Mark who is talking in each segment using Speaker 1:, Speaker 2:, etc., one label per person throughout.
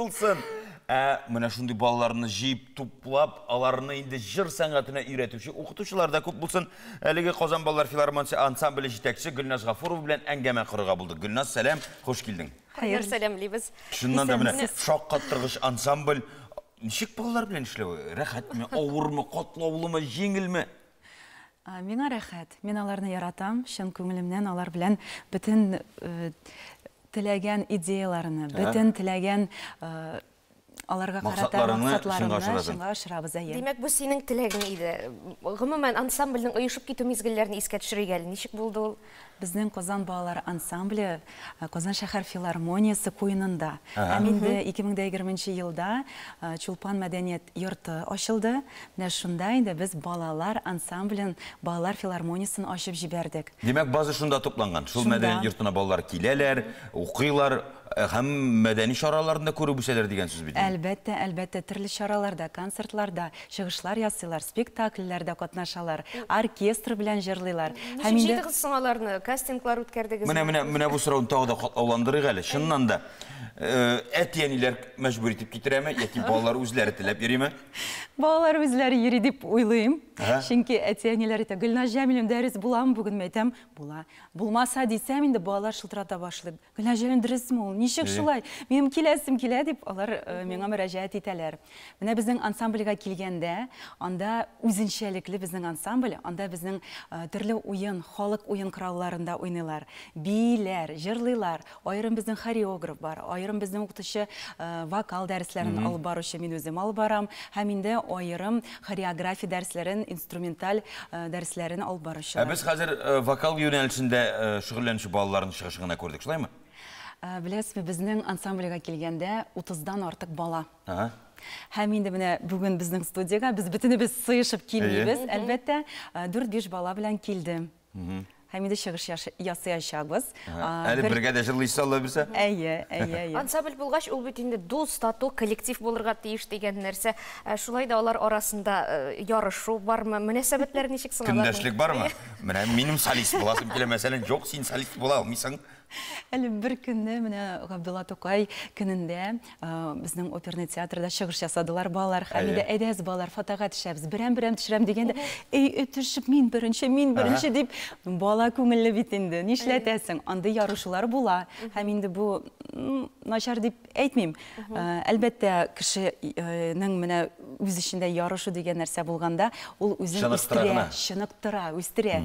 Speaker 1: булсын. Ә менә шундый балаларны җыеп, туплап, аларны инде җыр сәнгатенә өйрәтүче укытучылар да күп булсын. Әлеге Казан балалар филармониясе ансамбле җитәкчесе Гөлназ Гафурова белән әңгәмә корырга булдык. Гөлназ, сәлам, хуш килдең.
Speaker 2: Хәер, сәламлибез.
Speaker 1: Чыннан да менә шаккаттыргыч ансамбль. Ничек балалар белән эшләү? Рәхәтме, авырмы, катлаулымы, җиңелме?
Speaker 3: Миңа рәхәт. Мин аларны яратам, чын күңелемнән алар белән бөтен теләгән идеяларны, бөтен теләгән аларга карата максатларымны чынга ашырабыз, әйе.
Speaker 2: Димәк, бу синең теләгең иде. Гомумән, ансамбльнең оешып китү мизгелләрен искә төшерик әле. Ничек булды ул?
Speaker 3: Безнең Казан балалар ансамбле Казан шәһәр филармониясе куенында. Һәм инде 2020 нче елда Чулпан мәдәният йорты ачылды. Менә шунда инде без балалар ансамблен, балалар филармониясен ачып җибәрдек.
Speaker 1: Димәк, база шунда тупланган. Шул мәдәният йортына балалар киләләр, укыйлар һәм мәдәни чараларны да күреп үсәләр дигән сүз бит инде.
Speaker 3: Әлбәттә, әлбәттә, төрле чараларда, концертларда чыгышлар ясыйлар, спектакльләрдә катнашалар, оркестр белән җырлыйлар.
Speaker 2: Һәм Ничек җыйдыгыз соң аларны? Кастинглар үткәрдегезме?
Speaker 1: Менә, менә, менә бу сорауны тагы да катлауландырыйк әле. Чыннан да, әти-әниләр мәҗбүр итеп китерәме яки балалар үзләре теләп йөриме?
Speaker 3: Балалар үзләре йөри дип уйлыйм. Чөнки әти-әниләр әйтә, Гөлназ Җәмилевна, дәрес буламы бүген? Мин әйтәм, була. Булмаса дисәм, инде балалар шылтырата башлый. Гөлназ Җәмилевна, дөресме ул? Ничек шулай? Минем киләсем килә, дип алар миңа мөрәҗәгать итәләр. Менә безнең ансамбльгә килгәндә, анда үзенчәлекле безнең ансамбль, анда безнең төрле уен, халык уен коралларында уйныйлар, бииләр, җырлыйлар. Аерым безнең хореограф бар, аерым безнең укытучы вокал дәресләрен алып баручы мин үзем алып барам һәм инде аерым хореография дәресләрен, инструменталь дәресләрен алып баручылар.
Speaker 1: Ә без хәзер вокал юнәлешендә шөгыльләнүче балаларның чыгышын гына күрдек, шулаймы?
Speaker 3: Беләсезме, безнең ансамбльгә килгәндә утыздан артык бала. Һәм инде менә бүген безнең студиягә без бөтенебез сыешып килмибез, әлбәттә, дүрт-биш бала белән килдем. Һәм инде чыгыш ясыячакбыз.
Speaker 1: Әле бергә дә җырлыйсыз, Алла бирсә.
Speaker 3: Әйе, әйе, әйе.
Speaker 2: Ансамбль булгач, ул бит инде дус, тату коллектив булырга тиеш дигән нәрсә. Шулай да алар арасында ярышу бармы? Мөнәсәбәтләр ничек соң аларның?
Speaker 1: Көндәшлек бармы? Менә минем солист буласым килә, мәсәлән, юк, син солист була алмыйсың.
Speaker 3: Әле бер көнне менә Габдулла Тукай көнендә безнең оперный театрда чыгыш ясадылар балалар. Һәм инде әйдәгез, балалар, фотога төшәбез. Берәм-берәм төшерәм дигәндә, эй, өтешеп, мин беренче, мин беренче дип, бала күңелле бит инде. Нишләтәсең? Андый ярышулар була. Һәм инде бу начар дип әйтмим. Әлбәттә, кешенең менә үз эчендә ярышу дигән нәрсә булганда, ул үзен үстерә, чыныктыра, үстерә.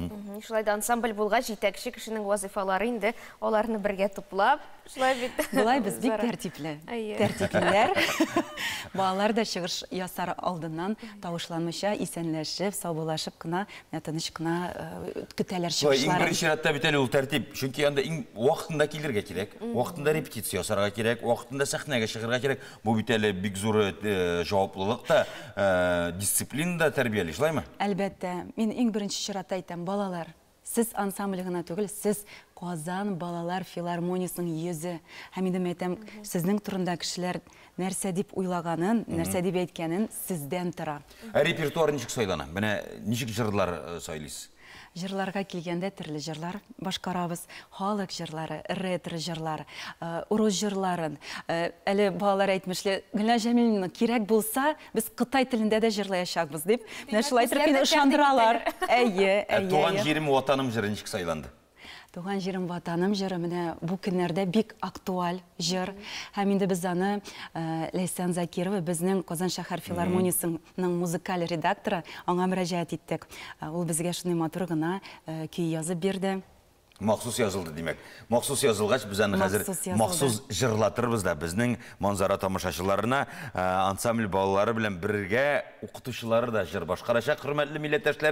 Speaker 2: Шулай да ансамбль булгач, җитәкче кешенең вазыйфалары инде аларны бергә туплап, шулай бит.
Speaker 3: Болай без бик тәртипле. Тәртиплеләр. Балалар да чыгыш ясар алдыннан тавышланмыйча, исәнләшеп, саубуллашып кына, менә тыныч кына көтәләр
Speaker 1: чыгышларын. Иң беренче чиратта бит әле ул тәртип. Чөнки анда иң вакытында килергә кирәк, вакытында репетиция ясарга кирәк, вакытында сәхнәгә чыгарга кирәк. Бу бит әле бик зур җаваплылык та, дисциплина да тәрбияли, шулаймы?
Speaker 3: Әлбәттә. Мин иң беренче чиратта әйтәм, балалар, сез ансамбль гына түгел, сез Казан балалар филармониясенең йөзе. Һәм инде мин әйтәм, сезнең турында кешеләр нәрсә дип уйлаганын, нәрсә дип әйткәнен сездән тора.
Speaker 1: Ә репертуар ничек сайлана? Менә ничек җырлар сайлыйсыз?
Speaker 3: Җырларга килгәндә төрле җырлар башкарабыз. Халык җырлары, ретро җырлар, урыс җырларын. Әле балалар әйтмешли, Гөлназ Җәмиловна, кирәк булса, без кытай телендә дә җырлаячакбыз, дип. Менә шулай итеп мине ышандыралар. Әйе,
Speaker 1: әйе. Ә Туган җирем, Ватаным җыры ничек сайланды?
Speaker 3: Туган җирем, Ватаным җыры менә бу көннәрдә бик актуаль җыр. Һәм инде без аны Ләйсән Закирова, безнең Казан шәһәр филармониясенең музыкаль редакторы, аңа мөрәҗәгать иттек. Ул безгә шундый матур гына көй язып бирде.
Speaker 1: Махсус язылды, димәк. Махсус язылгач, без аны хәзер махсус җырлатырбыз да. Безнең Манзара тамашачыларына ансамбль балалары белән бергә укытучылары да җыр башкарачак, хөрмәтле милләттәшләр.